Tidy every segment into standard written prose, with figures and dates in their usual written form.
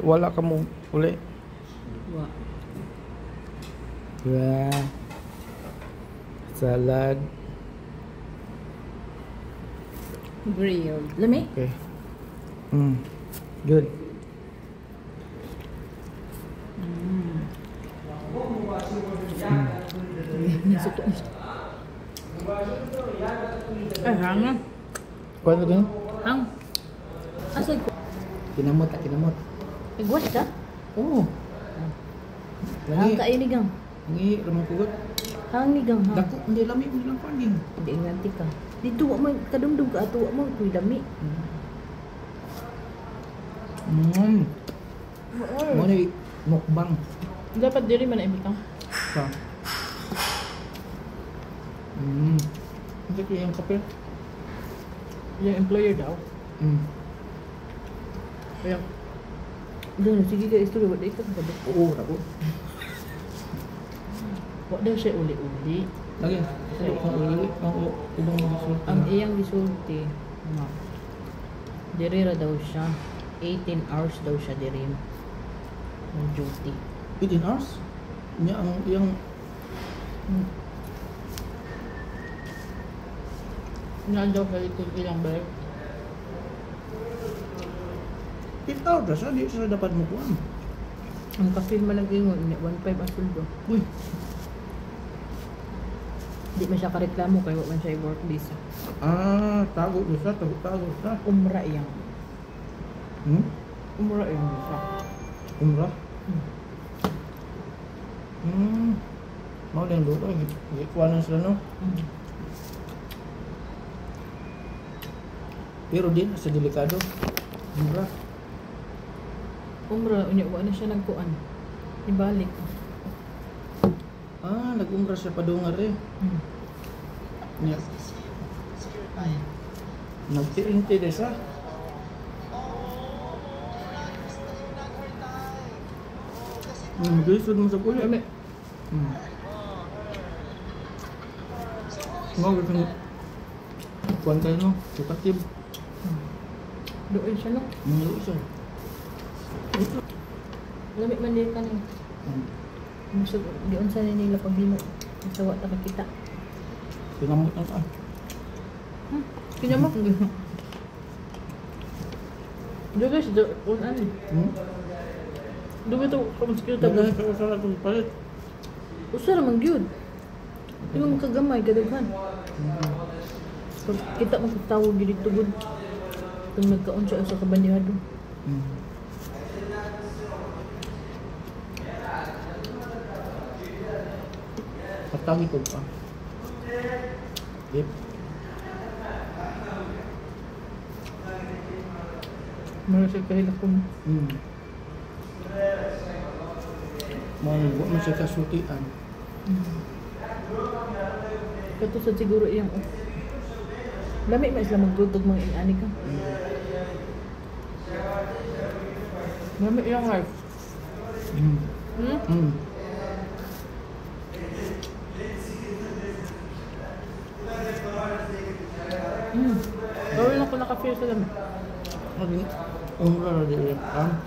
Wala ka mo uli. Wa. Yeah. Salad. Grilled. Lami? Okay. Good. Nasuto na siya. Ay, hang na. Kuan ko? Hang. Asa ko? Kinamot, ah, kinamot. Igwas ka? Oo. Hang Langi, kayo ni gang. langi ramang kugot. Hang ni gang, hang. Dako hindi lami mo lang kuan din. Hindi inganti ka. Dito wa man kadumdum ka ato wa man kuy lami. Mo ni mukbang. Dapat diri man ibutang. Sa. Hindi ko yung kape. Yung employer daw. Kaya Doon, sige ka istorya wa di ka kabalo. Oo, dako. Wa daw siya uli-uli. Lagi. Ang uli, ang ubang mga sulti. Ang iyang gisulti nga diri ra daw siya. 18 hours daw siya diri mag duty. 18 hours? Niya ang iyang Naan daw sa likod ilang bag. 8 hours siya, di siya dapat mo kuan. Ang kape man nag-ingon, 1.5 ang sweldo. Uy, Di man siya kareklamo kay wa man siya i-work visa. Ah, tago ko siya, tago-tago siya. Umra iyang. Umra iyang visa. Umra? Mao lang luto, gikuha na sila, no? Pero din, sa delikado. Umra. Umra, unya wa na siya nagkuan. Ibalik. Ah, nag-umra siya padungar eh. Nya. Ay. Nagtiinti de siya. Gusto mo sa kulit. Lami. Mo gusto mo. Kuan kayo no, sukatib. Doon siya no. Luto siya. Lami man din kaning. Musog giunsa ni nila paghimo. Sa wa ta kakita. Pinamot na ka. Kinamok. Dugo siya doon ano. Dugo ito kung sikil Daghan tapos. sa usa ra kung palit. Usa ra man gyud. Di man kagamay kadaghan. Pag kita mo sa tawo gyud dito gud. Kung nagkaon siya sa kabandihado. Patagi ko pa. Dip. Meron siya kahilak ko. Mo wa man siya kasultian. Kato sa siguro iyang oh. Lami man sila magdudog mga inani ka. Lami iyang life. Pero lang ko naka-feel sa lami. Maging umra ra dili ka.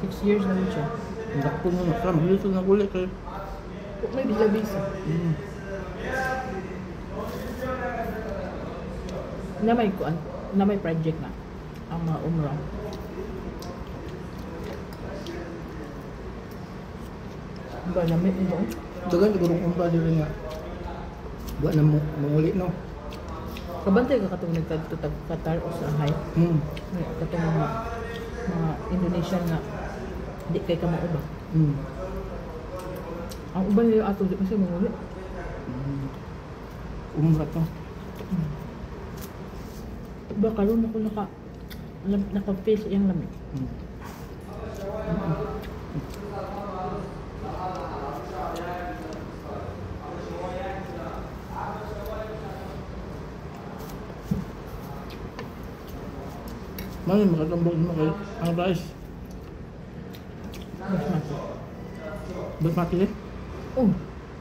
6 years na siya. Dako mo na sa maglisod na guli kay. May bisa-bisa. Na may kuan, na may project na ang mga umra. Ba lami ito. Dagan siguro umra dili nga. Wa na mo manguli no. Kabantay ka katong nagkadto tag Qatar o Shanghai. May katong mga Indonesian nga di kay ka mauba. Ang uban nila ato di kasi manguli. Umra to. Ba karon ako naka face iyang lami. Mali makatambok mo kay ang rice. Basmati. Basmati eh? Oh,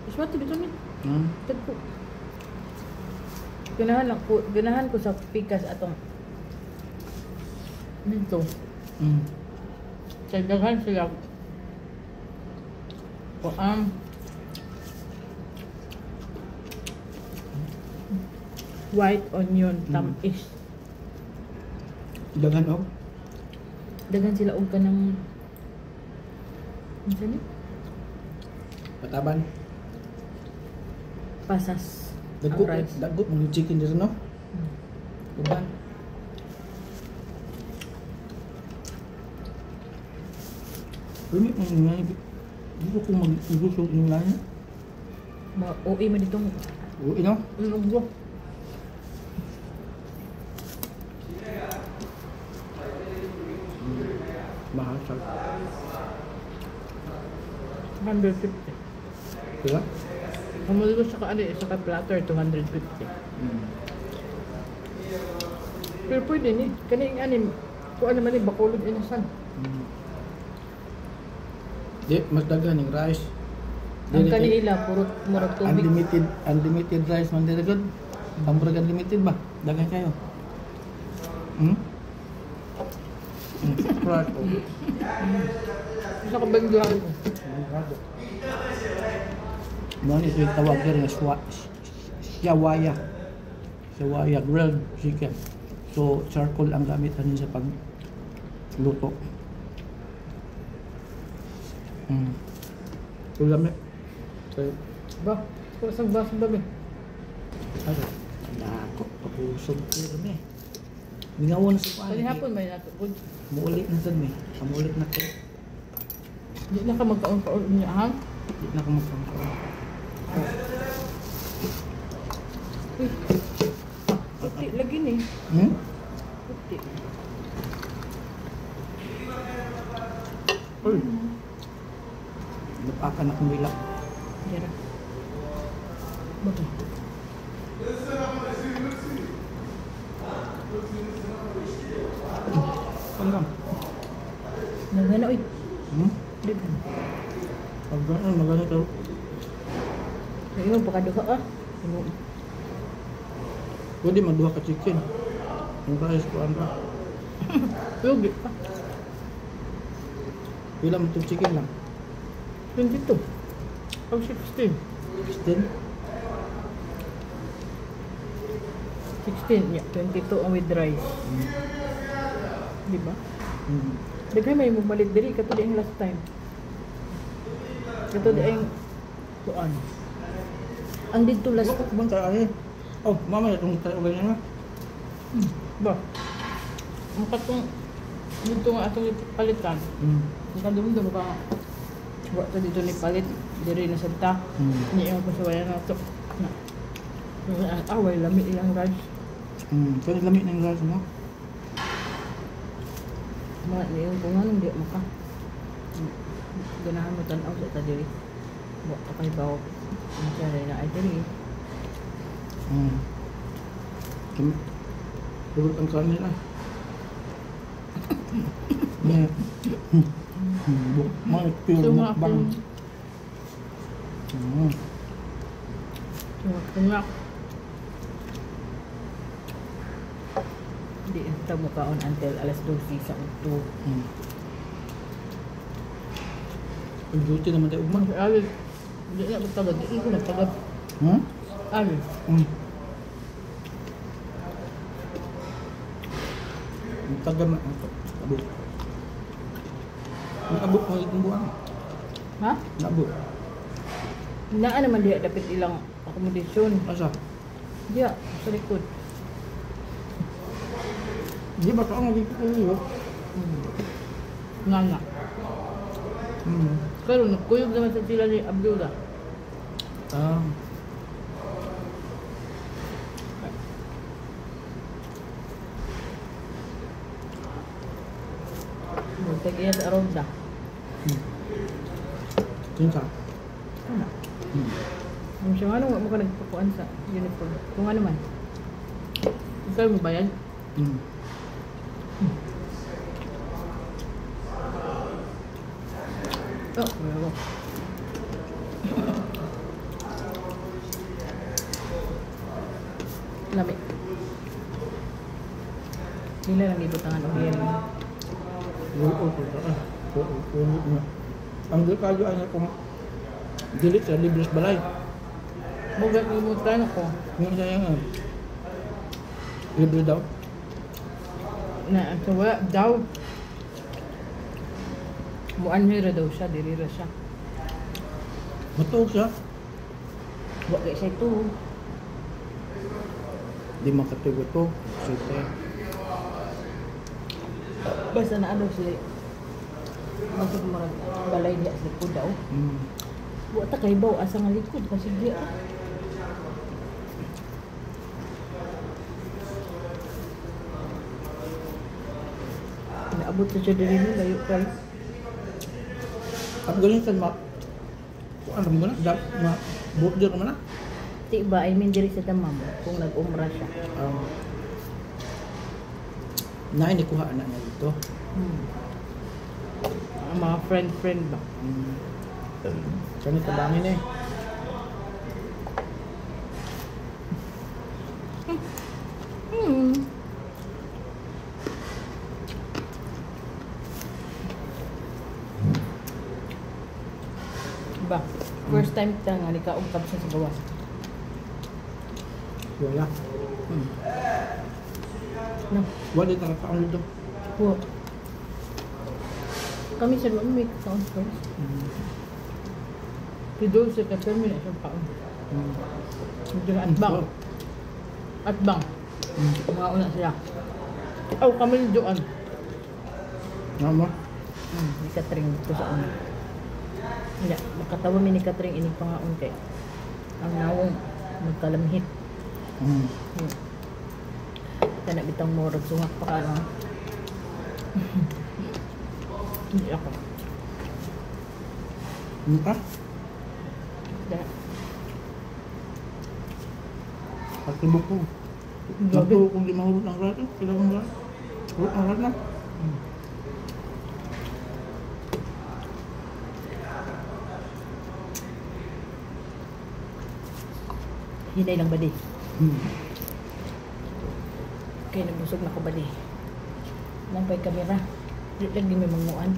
basmati bitaw ni. Tagpo. Ganahan lang ko, ganahan ko sa pikas atong Dito. Mm. Kaya daghan sila. Kuan. White onion tamis. Daghan og. Daghan sila og kanang unsa ni? Pataban. Pasas. Ang Dagko, rice. dagko mga chicken dito no? Uban. Pero may dito ko mag-gusto ng lana. Ma-OA man ditong Oo, ino? Ano Mahal sa. 150. Diba? Ang mali ko sa ka, ano, isa ka platter, 250. Mm. Pero pwede ni, kaning anim, kung ano man ni, bakulod inasan. Mm. Di, mas daghan yung rice. Ang Dili kay- kanila puro murag tubig. Unlimited, unlimited rice man dili gud. Ang murag unlimited ba? Daghan kayo. Hmm? Rice. Oh. Isa ka bang duha ko? Mo ni siya tawag diri nga shawaya. Shawaya grilled chicken. So charcoal ang gamit ani sa pagluto. Mm. Ulam eh. So, Ba, isang baso ba? ano? Dako, pagusog ko rin eh. Mingaw na sa kuan. Kani hapon may nato. Good. Muulit na sad mi. Kamulit na ko. Di na ka magkaon-kaon niya, ha? Di na ko magkaon. Uy. Puti lagi ni. Hmm? Puti. Uy. Napakan akong bilak. Dira. Bakit? Panggang. Nagana oy. Hmm? Daghan. Paggaan, magana to. Ayun pakaduha ah. Ano? Pwede magduha ka chicken. Ang rice ko ang ra. Lugi pa. Pila man itong chicken lang? 22. O 16. 16? 16, yeah. 22 ang with rice. Mm. Di ba? Mm. Daghan may mumalit diri kato di ang last time. Kato di ang kuan. Ang didto last Bakit bang tayo ay? Oh, mama itong tayo ganyan na. Ba? Ang katong dito nga atong palitan. Mm. Ang kadumdum ka. Wa ta dito ni palit. Diri na sad ta. Mm. Ni ang pasuwayan nato. Na. Away lami ilang rice. Mm. Kaya lami ng rice mo. Mga niyon ko nga nung di maka. Ganahan mo tan-aw sa ta diri. Wa ta kay bawo. Unsa rin na ay diri. Mm. Purot ang kanin ah. Yeah. Mga pure So, mga mukbang. Mm. Tunga. Di ta mo kaon until alas 12 sa udto. Mm. Ang duty naman tayo ugma. Si Alice. Di na magtagad. Di ko nagtagad. Hmm? Alice. Mm. Ang tagal na ito. Abot. Naabot mo itong buwan. Ha? Naabot. Naa naman diha dapit ilang accommodation. Asa? Diha sa likod. Di ba ka ang nagkikuyo? Nga nga. Hmm. Pero nagkuyog naman sa sila ni Abdullah. Ah. Magtag iya sa Aronda. Kinsa? Ano? Hmm. Ang siya nga nung mo ka nagpakuan sa uniform. Kung ano man. Ikaw mo bayad? Hmm. Oh, wala ko. Lami. Sila lang ibutangan og yelo. Oo, oo. Ang delikado ay kung dili sa libre sa balay. Mugat limutan ko. Yung saya nga. Libre daw. Na, so wala daw. Muanhi ra daw siya, diri ra siya. Matuog siya. Wa kay siya ito. Di makatigo to. Super. Basta na ano sila. Basta murag balay diha sa likod daw. Wa ta kay baw asa nga likod kasi di ah. Naabot sa siya diri no layo kay. Afghanistan ma kuan mo na da ma border man na. Di ba, I mean diri sa Damam kung nag-umra siya. Na ni kuha na niya dito. Ang mga friend-friend ba? Kani tabangin eh. Ba, first time ta nga nikaog kabsa sa gawas. Wala. No. Wala ta kakaon dito. Wa. Kami sa luang may kaon first. Si Dulce kay permi na siyang kaon. At bang. At bang. Mga una sila. Aw, kami ni Joan. Nga mo? Ni Katring dito sa una. Hindi, makatawa mi ni Katring inig pangaon kay ang nawong magkalamhit. Kana bitang murag sungak pa ka no. Hindi ako. Ano ka? Da. Patibok ko. Grabe. Nagtuo kong di mahulot ang rato. Kailangan kong rato. Hulot ang rato na. Hinay lang ba di? Kaya nabusog na ko ba di? Nang pa'y kamera. Di lang di may manguan.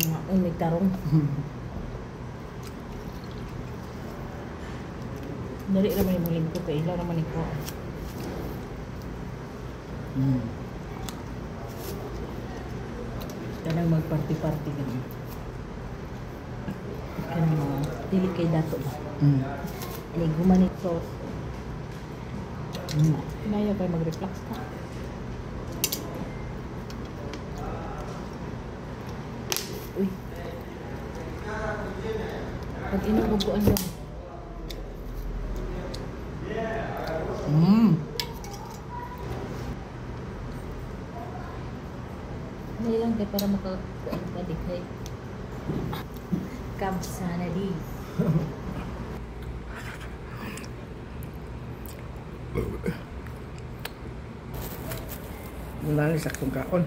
Mga may tarong. Dali raman yung mga lingko kay ilaw raman ikaw. Kanang magparty-party ganun. Kanang mga dili kay dato ba? Ini gumanit sauce. Kinaya kay mag-reflux ka. Uy. Pag inom ko kuan lang. Hindi lang kay para makakuan ka di kay. Kabsa na di. Wala na sa akong kaon.